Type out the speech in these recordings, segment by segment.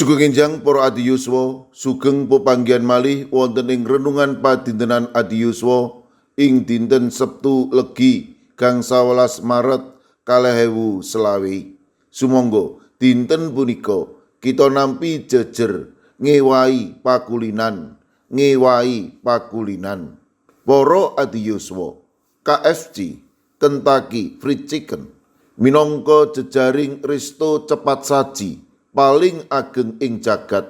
Sugeng enjang para adiyuswa, sugeng pepanggihan malih wonten ing renungan padintenan adiyuswa ing dinten Sabtu Legi gangsa 11 Maret 2025. Sumangga dinten punika kita nampi jejer ngewahi pakulinan, ngewahi pakulinan. Para adiyuswa, KFC, Kentucky Fried Chicken, minangka jejaring resto cepat saji paling ageng ing jagat,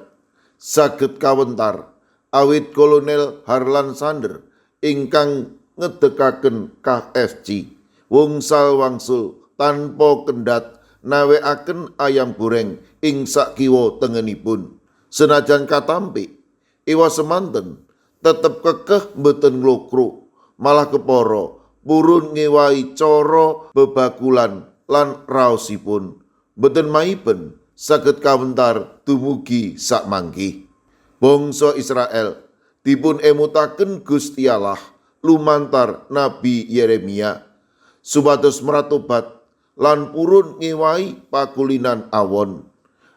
saged kawentar awit Kolonel Harlan Sander ingkang ngedekaken KFC wungsal wangsul tanpa kendhat nawekaken ayam goreng ing sakiwa tengenipun. Senajan katampik ewa semanten tetep kekeh mboten nglokro, malah kepara purun ngewahi cara bebakulan lan raosipun. Mboten maiben saged kawentar dumugi sakmangke. Bangsa Israel dipun emutaken Gusti Allah lumantar Nabi Yeremia supados mratobat lan purun ngewahi pakulinan awon.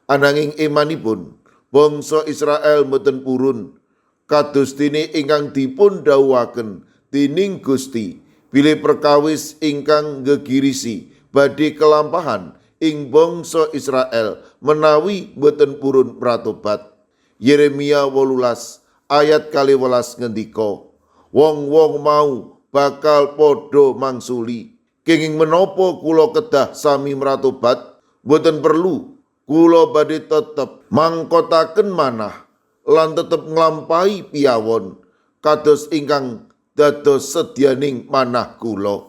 Ananging emanipun bangsa Israel mboten purun, kados dene ingkang dipun dawuhaken dening Gusti bilih perkawis ingkang nggegirisi badhe kelampahan ing bangsa Israel menawi boten purun pratobat. Yeremia 18 ayat 12 ngendika, wong-wong mau bakal padha mangsuli, kenging menapa kula kedah sami mratobat? Boten perlu, kula badhe tetep mangkotaken manah lan tetep nglampahi piyawon kados ingkang dados sedyaning manah kula.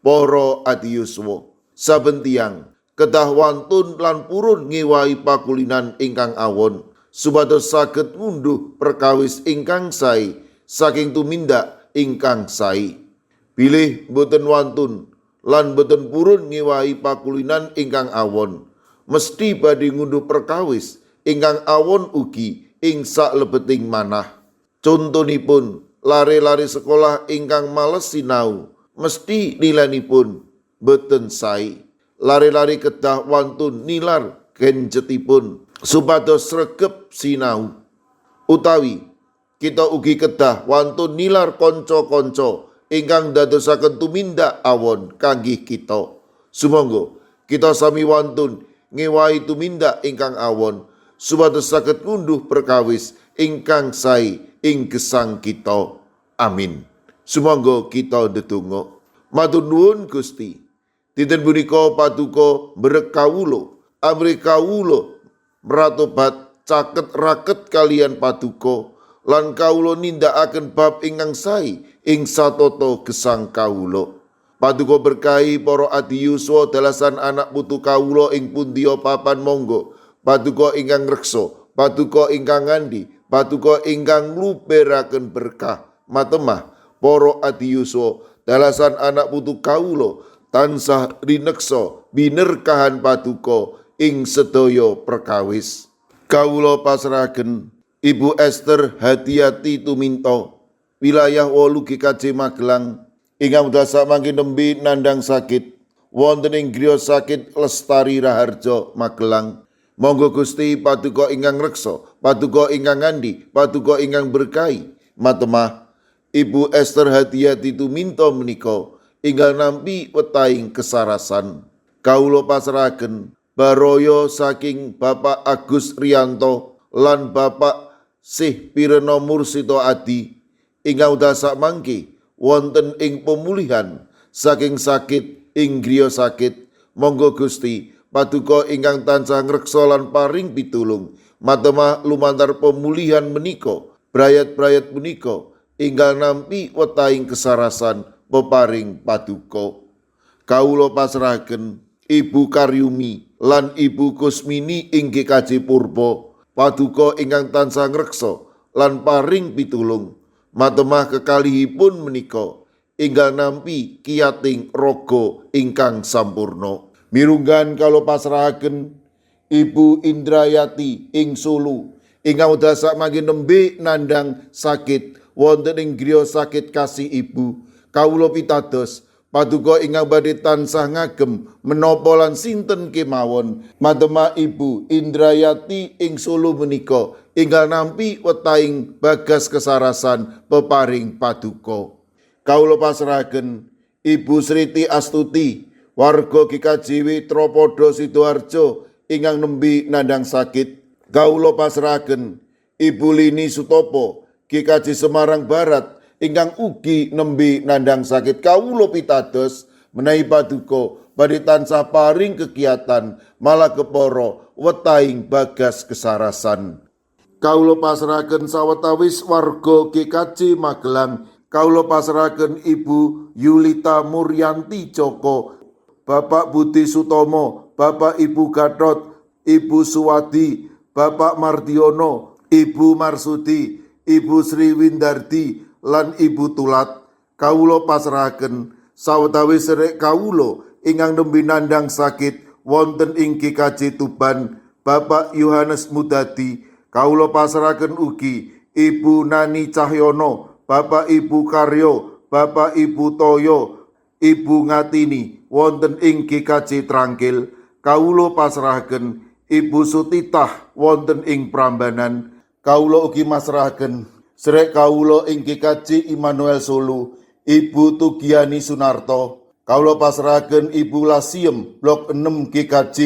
Para adiyuswa, saben tiyang kedah wantun lan purun ngewahi pakulinan ingkang awon supados saged ngunduh perkawis ingkang sae saking tumindak ingkang sae. Bilih boten wantun lan boten purun ngewahi pakulinan ingkang awon, mesti badhe ngunduh perkawis ingkang awon ugi ing saklebeting manah. Contonipun lare-lare sekolah ingkang males sinau mesti nilanipun boten sae. Lare-lare kedah wantun nilar genjetipun supados sregep sinau. Utawi kita ugi kedah wantun nilar kanca-kanca ingkang dadosaken tumindak awon kangge kita. Sumangga kita sami wantun ngewahi tumindak ingkang awon supados saged ngunduh perkawis ingkang sae ing gesang kita. Amin. Sumangga kita ndedonga. Matur nuwun Gusti. Dinten punika paduka mbrek kawula, amrih kawula mratobat caket raket kaliyan paduka lan kawula nindakaken bab ingkang sae ing satata gesang kawula. Paduka berkahi para adiyuswa dalasan anak putu kawula ing pundiya papan mangga. Paduka ingkang reksa, paduka ingkang ngandhi, paduka ingkang ngluberaken berkah. Matemah para adiyuswa dalasan anak putu kawula tansah rineksa binerkahan paduka ing sedaya perkawis. Kawula pasrahaken Ibu Esther Hadiati Tuminto, wilayah 8 GKJ Magelang, ingkang wekdal samangke nembe nandhang sakit wonten ing griya sakit Lestari Raharjo Magelang. Monggo Gusti paduka ingkang reksa, paduka ingkang ngandhi, paduka ingkang berkahi. Matemah Ibu Esther Hadiati Tuminto menika ingkang nampi wetahing kesarasan. Kawula pasrahaken baroyo saking Bapak Agus Rianto lan Bapak Sih Pirena Mursito Adi ingkang wekdal sakmangke wonten ing pemulihan saking sakit ing griya sakit. Monggo Gusti paduka ingkang tansah ngreksa lan paring pitulung. Matemah lumantar pemulihan menika, brayat-brayat punika ingkang nampi wetahing kesarasan peparing paduka. Kawula pasrahaken Ibu Karyumi lan Ibu Kusmini ing GKJ Purba, paduka ingkang tansah ngreksa lan paring pitulung. Matemah kekalihipun menika ingkang nampi kiating raga ingkang sampurna. Mirunggan kawula pasrahaken Ibu Indrayati ing Solo ingkang wekdal sakmangke nembe nandhang sakit wonten ing griya sakit Kasih Ibu. Kawula pitados Paduka ingkang badhe tansah ngagem menapa lan sinten kemawon. Madema Ibu Indrayati ing Solo menika inggal nampi wetahing bagas kesarasan peparing paduka. Kawula pasrahaken Ibu Sriti Astuti, warga GKJW Tropodo Sidoarjo ingkang nembe nandhang sakit. Kawula pasrahaken Ibu Lini Sutopo, GKJ Semarang Barat ingkang ugi nembe nandhang sakit. Kawula pitados menawi paduka badhe tansah paring kegiatan malah kepara wetahing bagas kesarasan. Kawula pasrahaken sawetawis warga GKJ Magelang. Kawula pasrahaken Ibu Yulita Muryanti Joko, Bapak Budi Sutomo, Bapak Ibu Gatot, Ibu Suwadi, Bapak Mardiono, Ibu Marsudi, Ibu Sri Windardi, lan Ibu Tulat. Kawula pasrahaken sawetawis sedherek kawula ingkang nembe nandhang sakit wonten ing GKJ Tuban, Bapak Yohanes Mudadi. Kawula pasrahaken ugi Ibu Nani Cahyono, Bapak Ibu Karyo, Bapak Ibu Toyo, Ibu Ngatini wonten ing GKJ Trangkil. Kawula pasrahaken Ibu Sutitah wonten ing Prambanan. Kawula ugi masrahaken sedherek kawula ing GKJ Immanuel Solo, Ibu Tugiani Sunarto. Kawula pasrahaken Ibu Lasiem Blok 6 GKJ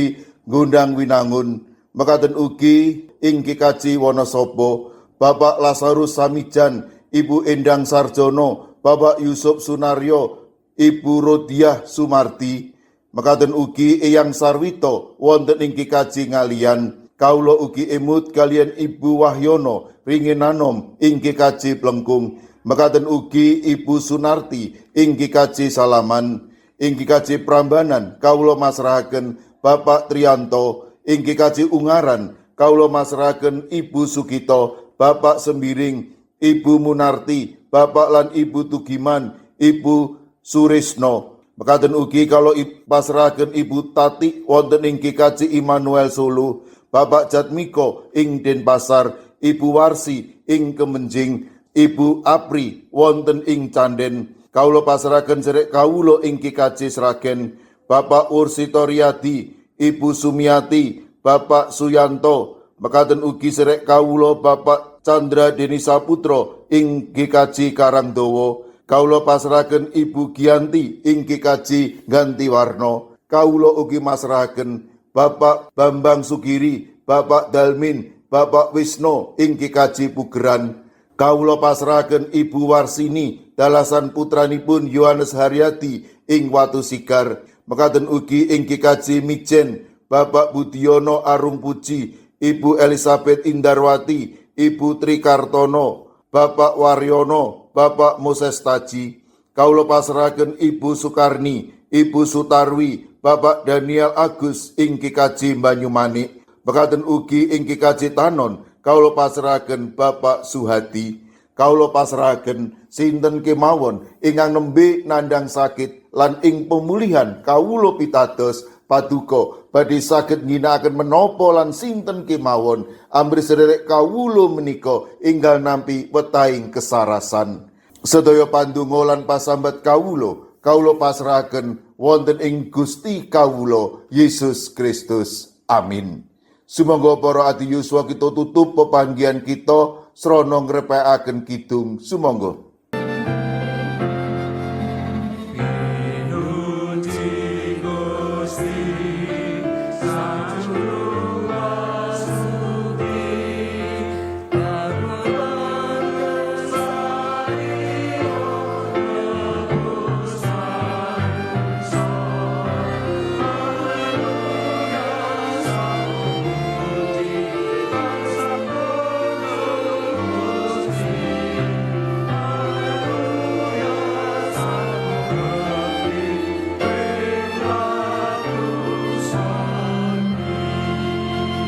Gondang Winangun. Mekaten ugi ing GKJ Wonosobo, Bapak Lazarus Samijan, Ibu Endang Sarjono, Bapak Yusuf Sunaryo, Ibu Rodiah Sumarti. Mekaten ugi Eyang Sarwito wonten ing GKJ Ngaliyan. Kawula ugi emut kaliyan Ibu Wahyono Ringinanom ing GKJ Plengkung. Mekaten ugi Ibu Sunarti ing GKJ Salaman. Ing GKJ Prambanan kawula masrahaken Bapak Trianto. Ing GKJ Ungaran kawula masrahaken Ibu Sugito, Bapak Sembiring, Ibu Munarti, Bapak lan Ibu Tugiman, Ibu Surisno. Mekaten ugi kawula pasrahaken Ibu Tati wonten ing GKJ Immanuel Solo, Bapak Jatmiko ing Denpasar, Ibu Warsi ing Kemenjing, Ibu Apri wonten ing Canden. Kawula pasrahaken sedherek kawula ing GKJ Sragen, Bapak Ursito Riyadi, Ibu Sumiati, Bapak Suyanto. Mekaten ugi sedherek kawula Bapak Chandra Denisa Putra ing GKJ Karangdowo. Kawula pasrahaken Ibu Gianti ing GKJ Gantiwarno. Kawula ugi masrahaken Bapak Bambang Sugiri, Bapak Dalmin, Bapak Wisno ing GKJ Pugeran. Kawula pasrahaken Ibu Warsini dalasan putranipun Yohanes Haryadi ing Watu Sigar. Mekaten ugi ing GKJ Mijen, Bapak Budiono Arung Puji, Ibu Elizabeth Indarwati, Ibu Tri Kartono, Bapak Waryono, Bapak Moses Taji. Kawula pasrahaken Ibu Sukarni, Ibu Sutarwi, Bapak Daniel Agus ing GKJ Banyumanik. Mekaten ugi ing GKJ Tanon, kawula pasrahaken Bapak Suhadi. Kawula pasrahaken sinten kemawon ingkang nembe nandhang sakit lan ing pemulihan. Kawula pitados paduka badhe saged ngginakaken menapa lan sinten kemawon amrih sedherek kawula menika enggal nampi wetahing kesarasan. Sedaya pandonga lan pasambat kawula, kawula pasrahaken wonten ing Gusti kawula Yesus Kristus. Amin. Sumangga para adi yuswa, kita tutup pepanggihan kita srana ngrepekaken kidung. Sumangga.